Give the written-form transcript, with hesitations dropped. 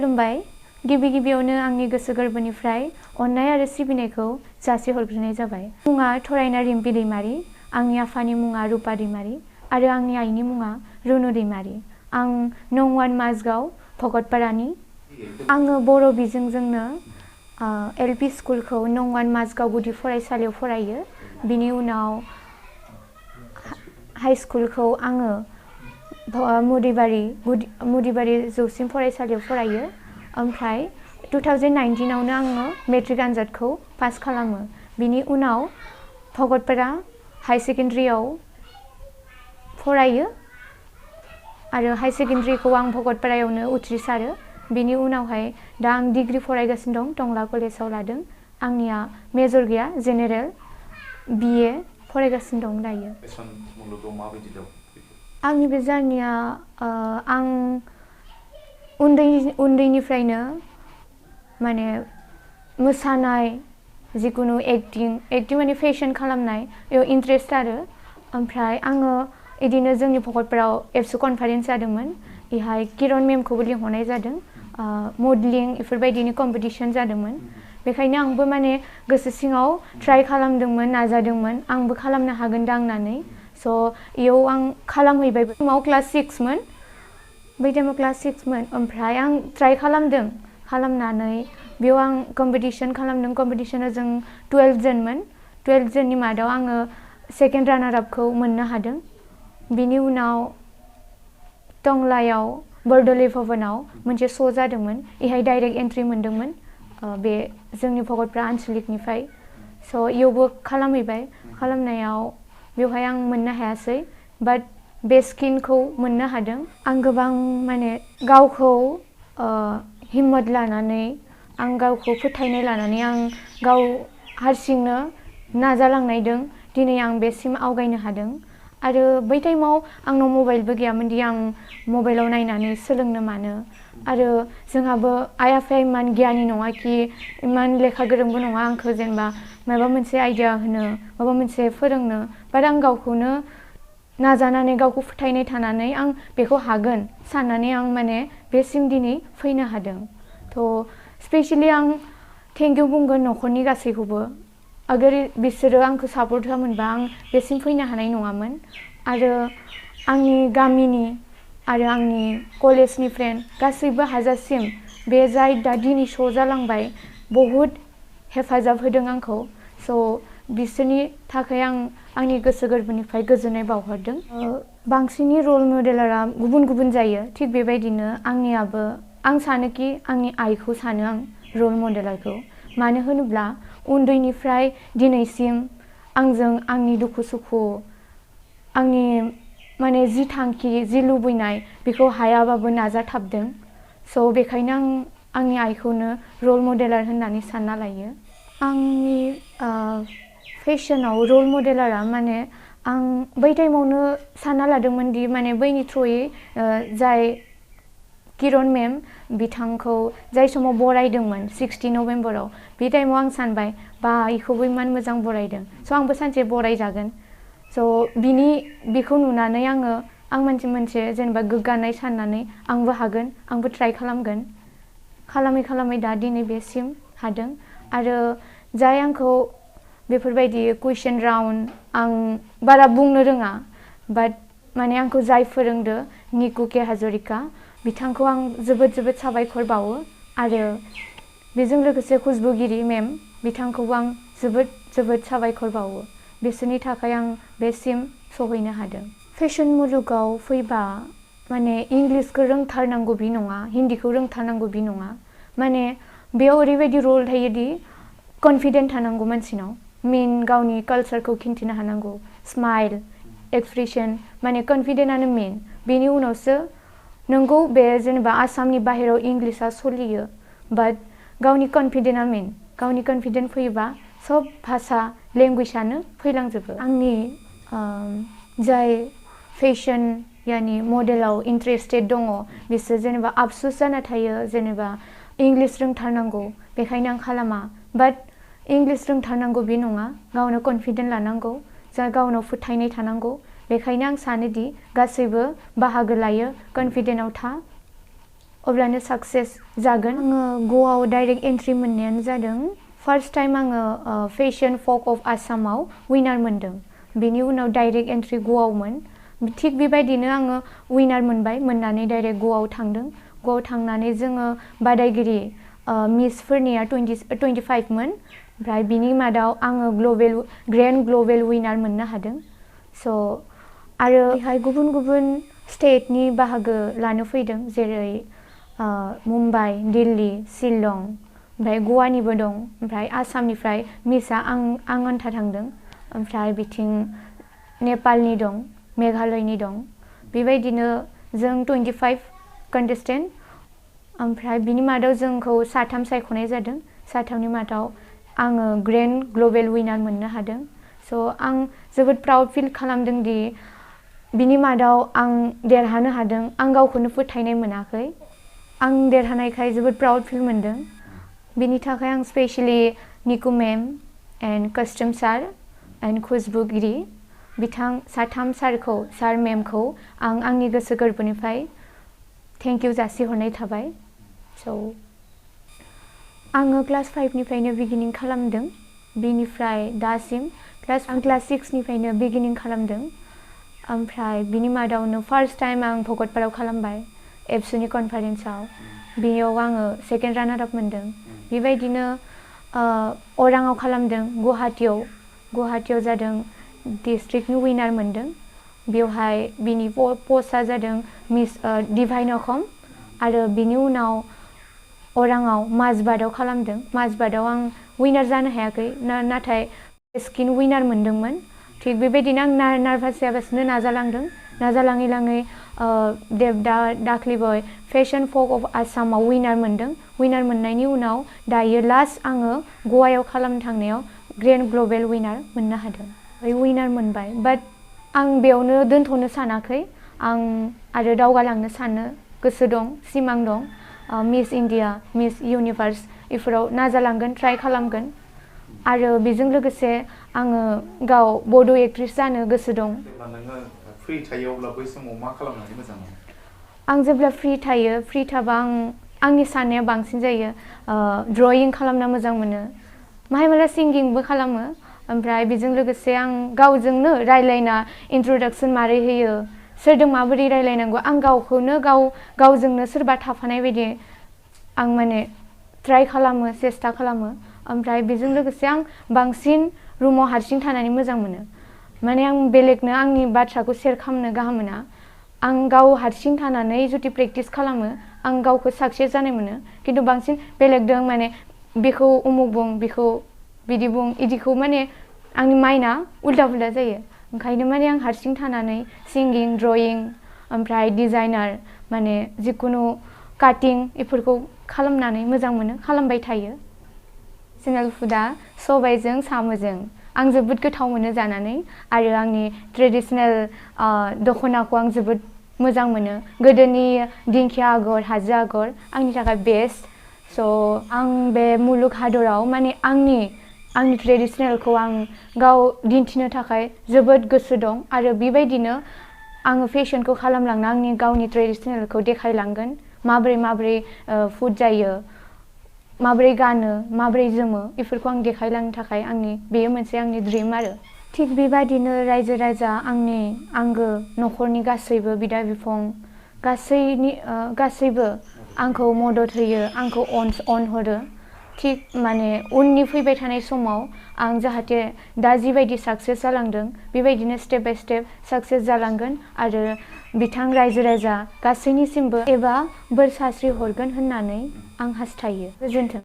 खुलुमबाय गिबि गिबियावनो आंनि गोसो गोरबोनिफ्राय अननाय आरो सिबिनायखौ जासिहरग्रोनाय जाबाय। मुङा थरायना रिम्पि दैमारि, आंनि आफानि मुङा रुपा दैमारि आरो आंनि आइनि मुङा रुनु दैमारि। आं नं 1 माजगाव भकतपारानि। आङो बर' बिजोंजोंनो एलपि स्कुलखौ नं 1 माजगाव गुदि फरायसालियाव फरायो। बिनि उनाव हाई स्कुलखौ आङो मुदिबारि जौसिन फरायसालियाव फरायो। ओमफ्राय 2019 आवनो आङो मेट्रिक आनजादखौ पास खालामो। बिनि उनाव भकतपारा हाई सेकेन्डारियाव फरायो आरो हाई सेकेन्डारिखौ आं भकतपारायावनो उथ्रिसारो। बिनि उनावहाय दा आं डिग्री फरायगासिनो दं, टंला कलेजाव लादों। आंनिया मेजर गैया, जेनेरेल BA फरायगासिनो दं दायो। आंनि बे जार्निया आं उन्दैनिफ्रायनो माने मोसानाय, जिखुनु एक्टिं माने फेशन खालामनाय बेयाव इन्ट्रेस्ट आरो। ओमफ्राय आङो इदिनो जोंनि भकतपारायाव एबसु कनफारेन्स जादोंमोन। बेहाय किरण मेमखौबो लिंहरनाय जादों। मडेलिं बेफोरबायदिनि कम्पिटिशन जादोंमोन। बेखायनो आंबो माने गोसो सिङाव ट्राइ खालामदोंमोन, नाजादोंमोन आंबो खालामनो हागोन दां होननानै। स' इयाव आं खालामहैबाय। समाव क्लास 6 मोन, बै टाइमाव क्लास 6 मोन। ओमफ्राय आं ट्राइ खालामदों, खालामनानै बेयाव आं कम्पिटिशन खालामदों। कम्पिटिशनाव जों 12 जनमोन। 12 जननि मादाव आङो सेकेन्ड रानार आपखौ मोननो हादों। बिनि उनाव टंलायाव बरदलै भवनाव मोनसे श' जादोंमोन। बेहाय डाइरेक्ट एन्ट्रि मोनदोंमोन बे जोंनि भकतपारा आनसलिकनिफ्राय। स' इयावबो खालामहैबाय। खालामनायाव बेवहाय आं मोननो हायासै, बाट बेस्टखिनखौ मोननो हादों। आं गोबां माने गावखौ हिम्मत लानानै, आं गावखौ फोथायनाय लानानै आं गाव हारसिंनो नाजालांनायदों दिनै आं बेसिम आवगायनो हादों। आरो बै टाइमाव आंनाव मबाइलबो गैयामोन दि आं मबाइलाव नायनानै सोलोंनो मानो। आरो जोंहाबो आइ आफाया इमान गियानि नङा कि इमान लेखा गोरोंबो नङा आंखौ जेनेबा माबा मोनसे आइडिया होनो, माबा मोनसे फोरोंनो। बाट आं गावखौनो नाजानानै, गावखौ फोथायनाय थानानै आं बेखौ हागोन साननानै आं माने बेसिम दिनै फैनो हादों। थ' स्पेसियेलि आं थेंक इउ बुंगोन न'खरनि गासैखौबो। अगर बिसोरो आंखौ सापर्ट होआमोनबा आं बेसिम फैनो हानाय नङामोन। आरो आंनि गामिनि आरो आंनि कलेजनि फ्रेन्ड गासैबो हाजासिम बे जाय दा दिनै श' जालांबाय बहुद हेफाजाब होदों आंखौ। स' बिसोरनि थाखाय आं आंनि गोसो गोरबोनिफ्राय गोजोननाय बावहरदों। बांसिननि रल मडेलारा गुबुन गुबुन जायो। थिग बेबायदिनो आंनियाबो, आं सानोखि आंनि आइखौ सानो आं रल मडेलारखौ। मानो होनोब्ला उन्दैनिफ्राय दिनैसिम आंजों आंनि दुखु सुखु, आंनि माने जि थांखि, जि लुबैनाय बेखौ हायाबाबो नाजाथाबदों। स' बेखायनो आं आंनि आइखौनो रल मडेलार होननानै सानना लायो। आंनि फेशनाव रल मडेलारा माने आं बै टाइमावनो सानना लादोंमोन दि माने बैनि थ्रुयै जाय किरण मेम, बिथांखौ जाय समाव बरायदोंमोन 16 नभेम्बराव, बे टाइमाव आं सानबाय बा इखौबो इमान मोजां बरायदों। स' आंबो सानसे बरायजागोन। स' बिखौ नुनानै आं मोनसे जेनेबा गोग्गानाय साननानै आंबो हागोन, आंबो ट्राइ खालामगोन। खालामै खालामै दा दिनै बेसिम हादों। आरो जाय आंखौ बेफोरबायदि कुइसन राउन्ड, आं बारा बुंनो रोङा, बाट माने आंखौ जाय फोरोंदो निकु के हाजरिका, बिथांखौ आं जोबोद जोबोद साबायखर बावो। आरो बेजों लोगोसे खुशबुगिरि मेम, बिथांखौबो आं जोबोद जोबोद साबायखर बावो। बिसोरनि थाखाय आं बेसिम सहैनो हादों। फेशन मुलुगाव फैबा माने इंलिसखौ रोंथारनांगौ बि नङा, हिन्दीखौ रोंथारनांगौ बि नङा। माने बेयाव ओरैबायदि रल थायोदि कनफिडेन्ट थानांगौ मानसिनाव। मेन गावनि कालचारखौ खिन्थिनो हानांगौ। स्माइल, एक्सप्रेसन, माने कनफिडेन्टआनो मेन। बेनि उनावसो नंगौ बे जेनेबा आसामनि बाहेरायाव इंलिसआ सोलियो, बाट गावनि कनफिडेन्टआ मेन। गावनि कनफिडेन्ट फैयोबा सब भाषा, लेंगुवेजआनो फैलांजोबो। आंनि जाय फेशन यानि मडेलाव इन्ट्रेस्टेड दङ, बिसोर जेनेबा आफसुस जाना थायो जेनेबा इंलिस रोंथारनांगौ, बेखायनो आं खालामा। बाट इंलिस रोंथारनांगौ बे नङा, गावनो कनफिडेन्ट लानांगौ, गावनाव फोथायनाय थानांगौ। बेखायनो आं सानोदि गासैबो बाहागो लायो, कनफिडेन्टआव था। अब्लानो साक्सेस जागोन। आङो ग'आव डाइरेक्ट एन्ट्रि मोननायानो जादों फार्स्ट टाइम आङो फेशन फक अफ आसामाव विनार मोनदों। बेनि उनाव डाइरेक्ट एन्ट्रि ग'आवमोन। थिग बेबायदिनो आङो विनार मोनबाय, मोननानै डाइरेक्ट ग'आव थांदों। ग'आव थांनानै जोङो बादायगिरि मिसफोरनिया 25मोन। ओमफ्राय बिनि मादाव आङो ग्रेन्ड ग्लबेल विनार मोननो हादों। स' आरो बेहाय गुबुन गुबुन स्टेटनि बाहागो लानो फैदों, जेरै मुम्बाइ, दिल्ली, शिलं, ओमफ्राय ग'वानिबो दं, ओमफ्राय आसामनिफ्राय मिसआ आं आन्था थांदों। ओमफ्राय बिथिं नेपालनि दं, मेघालयनि दं। बेबायदिनो जों 25 कन्टेस्टेन्ट, ओमफ्राय बिनि मादाव जोंखौ 3 सायख'नाय जादों। 3नि मादाव आङो ग्रेन्ड ग्लबेल विनार मोननो हादों। स' आं जोबोद प्राउड फिल खालामदों दि बिनि मादाव आं देरहानो हादों। आं गावखौनो फोथायनाय मोनाखै। आं देरहानायखाय जोबोद प्राउड फिल मोनदों। बिनि थाखाय आं स्पेशेलि निकु मेम एन्ड कास्टम सार एन्ड खुशबुगिरि बिथां 3 सार मेमखौ आं आंनि गोसो गोरबोनिफ्राय थेंक इउ जासिहरनाय थाबाय। स' आङो क्लास 5निफ्रायनो बिगिनिं खालामदों। बिनिफ्राय दासिम आं क्लास 6निफ्रायनो बिगिनिं खालामदों। ओमफ्राय बिनि मादावनो फार्स्ट टाइम आं भकतपाराव खालामबाय, एबसुनि कनफारेन्सआव। बेयाव आङो सेकेन्ड रानार आप मोनदों। बेबायदिनो अराङाव खालामदों, गुवाहाटियाव जादों डिस्ट्रिक्टनि विनार मोनदों। बेवहाय बिनि पस्टआ जादों मिस डिभाइन अखम। आरो बिनि उनाव अराङाव माजबातआव खालामदों। माजबातआव आं विनार जानो हायाखै, नाथाय स्किन विनार मोनदोंमोन। थिग बेबायदिनो आं नार्भास जायालासिनो नाजालाङै दाख्लैबो फेशन फक अफ आसामाव विनार मोनदों। विनार मोननायनि उनाव दायो लास्ट आङो ग'वायाव खालामनो थांनायाव ग्रेन्ड ग्लबेल विनार मोननो हादों। विनार मोनबाय, बाट आं बेयावनो दोनथ'नो सानाखै। आं आरो दावगालांनो सानो गोसो दं, सिमां दं। मिस इण्डिया, मिस इउनिभार्स बेफोराव नाजालांगोन, ट्राइ खालामगोन। आरो बेजों लोगोसे आङो गाव बड' एक्ट्रेस जानो गोसो दं। जेब्ला नोङो फ्रि थायो अब्ला बै समाव मा खालामनानै मोजां मोनो? आं जेब्ला फ्रि थाबा आंनि साननाया बांसिन जायो। ड्रयिं खालामना मोजां मोनो, माला सिंगिंबो खालामो। ओमफ्राय बेजों लोगोसे आं गावजोंनो रायलायना इन्ट्र'डाक्सन मारै होयो, सोरजों माबोरै रायलायनांगौ, आं गावखौनो गावजोंनो सोरबा थाफानाय बायदि आं माने ट्राइ खालामो, सेस्था खालामो। ओमफ्राय बेजों लोगोसे आं बांसिन रुमाव हारसिं थानानै मोजां मोनो। माने आं बेलेगनो आंनि बाथ्राखौ शेयार खालामनो गाहाम मोना। आं गाव हारसिं थानानै जुदि प्रेक्टिस खालामो, आं गावखौ साक्सेस जानाय मोनो। खिन्थु बांसिन बेलेगदों माने बेखौ उमुक बुं, बेखौ बिदि बुं, इदिखौ माने आंनि माइन्डआ उल्था पुल्था जायो। ओंखायनो माने आं हारसिं थानानै सिंगिं, ड्रयिं, ओमफ्राय डिजाइनार माने जिखुनु काटिं बेफोरखौ खालामनानै मोजां मोनो, खालामबाय थायो। सिंगोल फुडा सबायजों साम'जों। आं जोबोद गोथाव मोनो जानानै, आरो आंनि ट्रेडिसनेल दख'नाखौ आं जोबोद मोजां मोनो। गोदोनि दिंखिया आगर, हाजो आगर आंनि थाखाय बेस्ट। स' आं बे मुलुग हादराव माने आंनि ट्रेडिसनेलखौ आं गाव दिन्थिनो थाखाय जोबोद गोसो दं। आरो बेबायदिनो आङो फेशनखौ खालामलांना आंनि गावनि ट्रेडिसनेलखौ देखायलांगोन। माबोरै फुड जायो, माबोरै गानो, माबोरै जोमो, बेफोरखौ आं देखायलांनो थाखाय बेयो मोनसे आंनि ड्रिम आरो। थिग बेबायदिनो रायजो राजा, आंनि आंगो न'खरनि गासैबो बिदा बिफं गासैबो आंखौ मदद होयो, आंखौ अनहरो। थिग माने उननि फैबाय थानाय समाव आं जाहाथे दा जिबायदि साक्सेस जालांदों, बेबायदिनो स्टेप बाय स्टेप साक्सेस जालांगोन। आरो बिथां रायजो राजा गासैनिसिमबो एबा बोर सारस्रि हरगोन होननानै आं हास्थायो। गोजोन्थों।